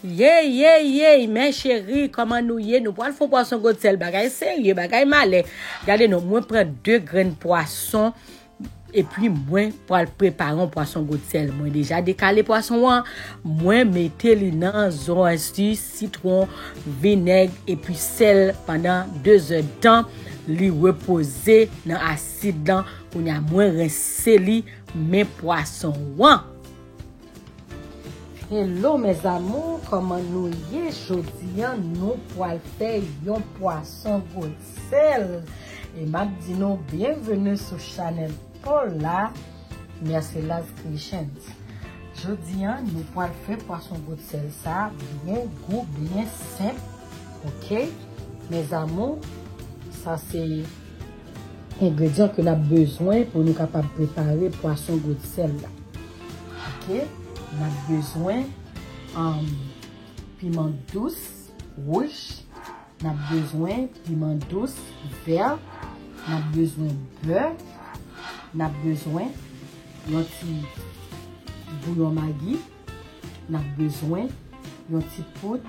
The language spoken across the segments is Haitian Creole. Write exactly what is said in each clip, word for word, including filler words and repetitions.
Yey, yey, yey, mes chéris, kòman nou ye? Nou pral fè pwason gwosèl, bagay serye, bagay malè. Gade non, mwen pran de grenn pwason, epi mwen pral prepare yon pwason gwosèl. Mwen deja dekale pwason an, mwen mete li nan zòs, sitwon, vinèg, epi sèl pandan de zè tan. Li repoze nan asid lan. Kounye a, mwen rense li, men pwason an. Hello mes amours, kòman nou ye? Jodi a nou pral fè yon pwason gwosèl. E m ap di nou byenveni sou chanèl pa w la, Mercelas Creations. Jodi a nou pral fè pwason gwosèl sa byen gou, byen senp. Oke? Mes amours, sa se engredyan ke n ap bezwen pou nou kapab prepare pwason gwosèl la. Oke? N ap bezwen, um, piman dous wouj, n ap bezwen piman dous vè, n ap bezwen bè, n ap bezwen yon ti bouyon magi, n ap bezwen yon ti poud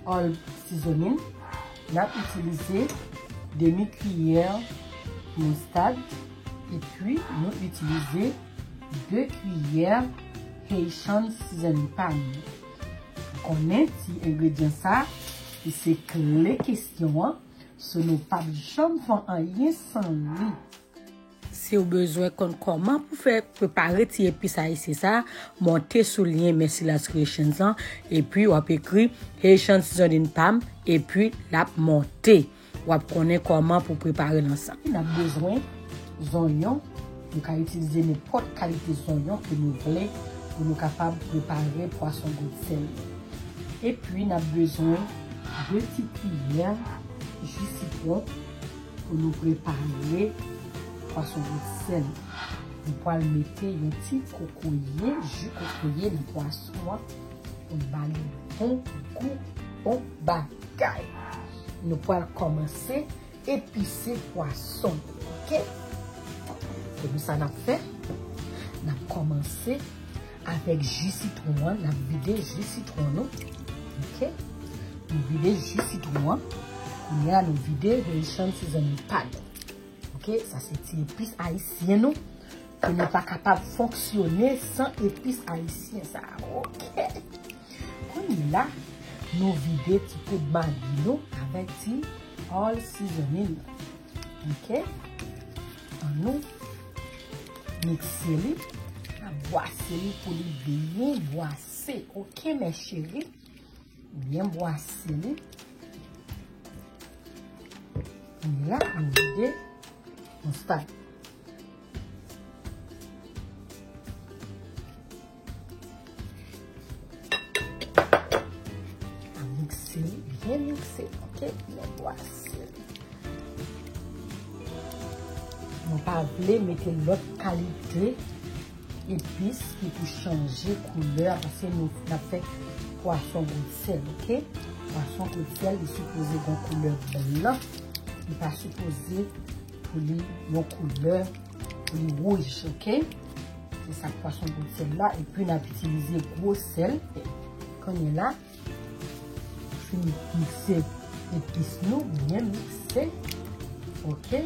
all seasoning. N ap itilize demi kiyè moustad, epi nou itilize de kiyè Haitian seasoning pa nou. Ou konnen ti engredyan sa, li se kle kesyon an, so nou p ap janm fè anyen san li. Si w bezwen konn kòman pou fè prepare ti epis ayisyen sa, monte sou lyen Mercylas Creations lan, epi w ap ekri Haitian Seasoning pa m, epi l ap monte. W ap konnen kòman pou prepare l ansanm. N ap bezwen zonyon. Nou ka itilize nenpòt kalite zonyon ke nou vle pou nou kapab prepare pwason gwosèl. Epi, n ap bezwen de ti kiyè ji sitwon pou nou prepare pwason gwosèl. Nou pral mete yon ti kokoye, ji kokoye nan pwason an pou l ba li bon gou, bon bagay. Nou pral kòmanse epise pwason, oke? Premye sa n ap fè, n ap kòmanse avèk ji sitwon an, n ap vide ji sitwon nou, oke? Nou vide ji sitwon an, kounye a nou vide Haitian seasoning pa nou, oke? Sa se ti epis ayisyen nou, ke nou pa kapab fonksyone san epis ayisyen sa, oke? Kounye la, nou vide ti poud magi nou avèk ti all seasoning. Oke? Ann nou mikse li, n ap bwase li pou li byen bwase. Oke, mes chéris? Byen bwase li. Kounye la, nou vide moustad. Mikse li, byen mikse, oke? Byen bwase li. Nou pa vle mete lòt kalite epis ki pou chanje koulè a, paske nou, n ap fè pwason gwosèl, oke? Pwason gwosèl, li sipoze gen koulè blan. Li pa sipoze pou li yon koulè, pou li wouj, oke? Se sa k pwason gwosèl la. Epi n ap itilize gwo sèl. Kounye la, fin mikse epis nou, byen mikse. Oke.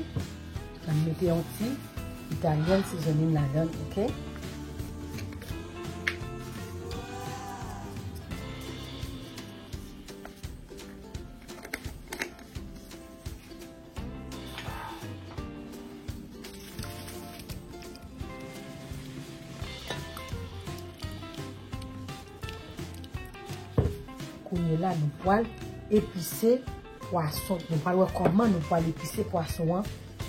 N ap mete yon ti Italian seasoning ladan l, oke? Kounye la, nou pral epise pwason. Nou pral wè kòman nou pral epise pwason an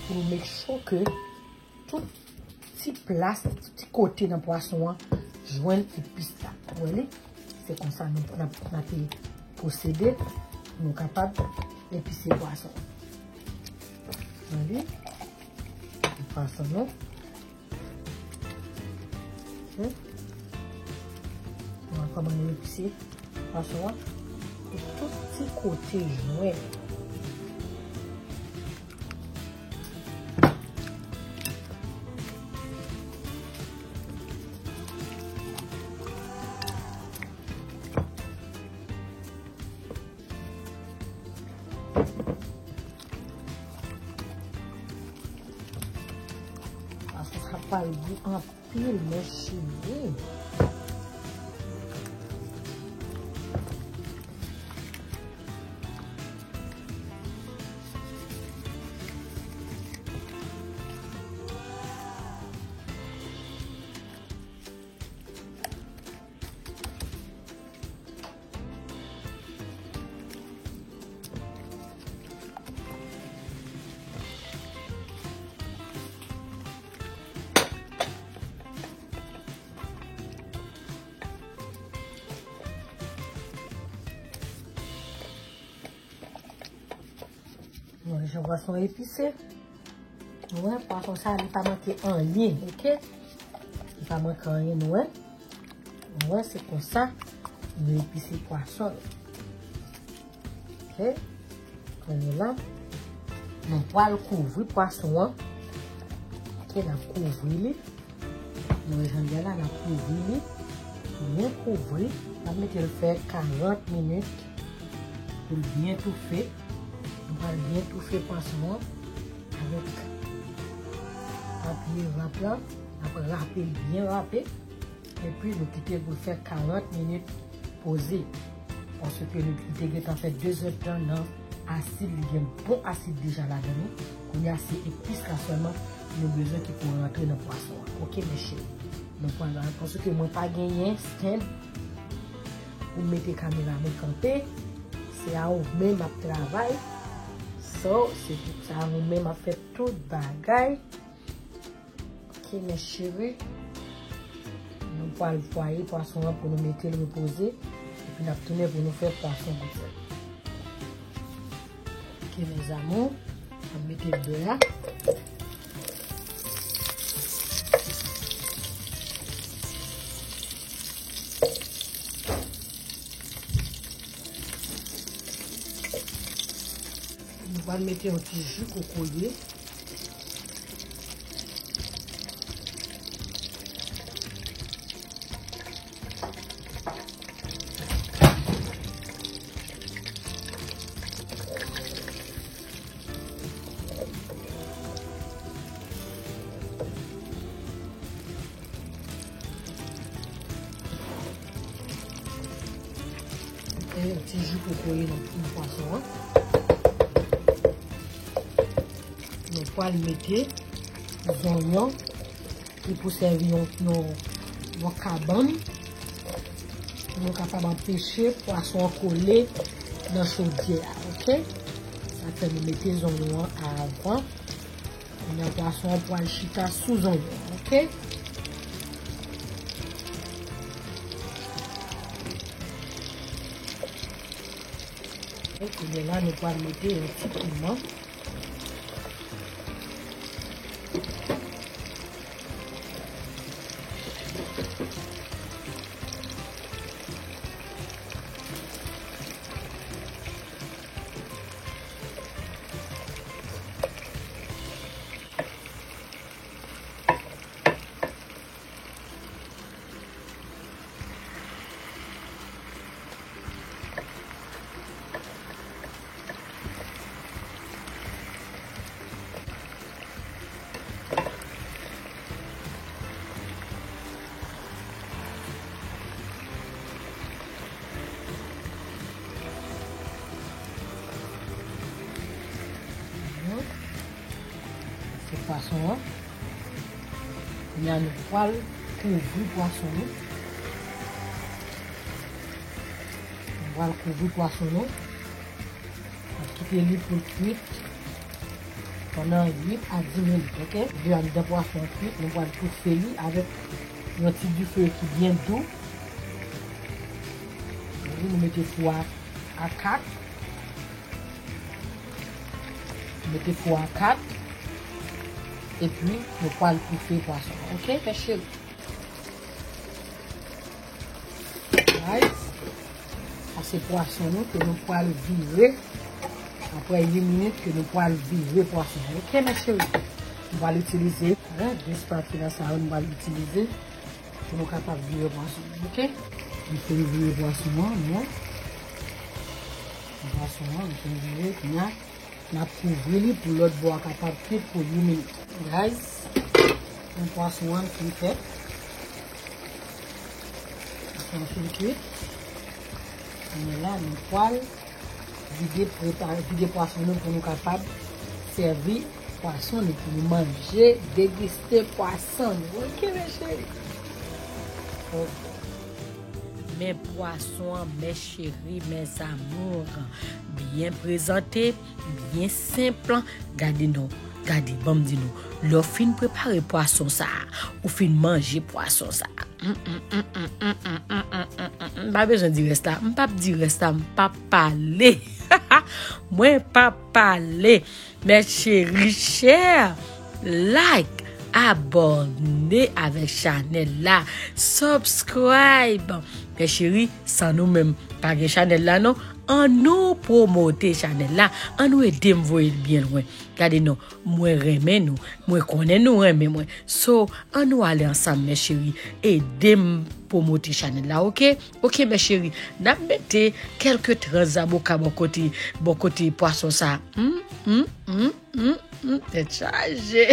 pou nou make sure ke tout ti plas, tout ti kote nan pwason an jwenn epis la. Ou wè li? Se konsa nou, n ap, n ap pwosede pou nou kapab epise pwason. Ou wè li? Pwason nou. Hmm? Nou wè kòman nou epise pwason an. Pou tout ti kote jwenn. Pral gou anpil, men cheri. Nou wè jan pwason epise. Nou wè, pwason sa, li pa manke anyen, oke? Li pa manke anyen, nou wè. Nou wè, se konsa nou epise pwason. Oke? Kounye la, nou pral kouvri pwason an. Oke, n ap kouvri li. Nou wè jan l ye la, n ap kouvri li. Byen kouvri. N ap mete l fè karant minit pou l byen toufe. Nou pral byen toufe pwason an avèk papye rap la. N ap rape l byen rape. Epi nou kite l pou l fè karant minit poze. Paske nou, li te gentan fè de zèdtan nan asid, li gen bon asid deja ladan li. Kounye a se epis la sèlman nou bezwen ki pou rantre nan pwason an. Oke, mes chéris. Nou pral, paske mwen pa genyen stand pou mete kamera mwen kanpe. Se a ou menm ap travay. So, se pou sa ou menm ap fè tout bagay. Oke, mes chéris. Nou pral pwaye pwason an pou nou mete l repoze. Epi n ap tounen pou nou fè pwason goutèl. Oke, mes amours. N ap mete bè a. Nou pral mete yon ti ji kokoye. E yon ti ji kokoye nan, nan pwason an. Nou pral mete zonyon ki pou sèvi yon, yon, yon kabann pou nou kapab anpeche pwason an kole nan chodyè a, oke? Sa fè nou mete zonyon an avan. Kounye a pwason an pral chita sou zonyon an, oke? E kounye a la, nou pral mete yon ti piman. Se pwason an. Kounye a nou pral kouvri pwason nou. Nou pral kouvri pwason nou. N ap kite li pou l kwit pandan uit a dis minit, oke? Lè anndan pwason an kwit, nou pral toufe li avèk yon ti dife ki byen dou. Nou mete fou a, a kat. Mete fou a kat. Epi, nou pral toufe pwason an, oke, mes chéris? Guys, sa se pwason nou ke nou pral vire. Apre uit minit ke nou pral vire pwason. Oke, mes chéris? Nou pral itilize, hein, de spatula sa yo nou pral itilize pou nou kapab vire pwason. Oke? Nou fin vire pwason an, non? Pwason an, nou fin vire, kounye a, n ap kouvri li pou lòt bò a kapab kwit pou uit minit. Guys, Pwason an fin fèt. Pwason an fin kwit. Kounye a la, nou pral vide, prepare, vide pwason nou pou nou kapab sèvi pwason nou pou nou manje, degiste pwason nou. Ok, mes chéris? Ok. Men pwason an, mes chéris, mes amours, byen prezante, byen senp. Gade non, gade, ban m di nou, lè w fin prepare pwason sa a, ou fin manje pwason sa a. M pa bezwen di rès la, m p ap di rès la, m p ap pale. Mwen p ap pale. Mes chéris chers, like, abòne avèk chanèl la, subscribe. Mes chéris, san nou menm, pa gen chanèl la non. An nou pwomote chanèl la, an nou ede m voye l byen lwen. Gade non, mwen renmen nou, mwen konnen nou renmen mwen. So, an nou ale ansanm, mes chéris, ede m pwomote chanèl la, ok? Ok, mes chéris, n ap mete kèlke tranch zaboka bò kote, bò kote pwason sa. Hmm, hmm, hmm, hmm, hmm, tèt chaje.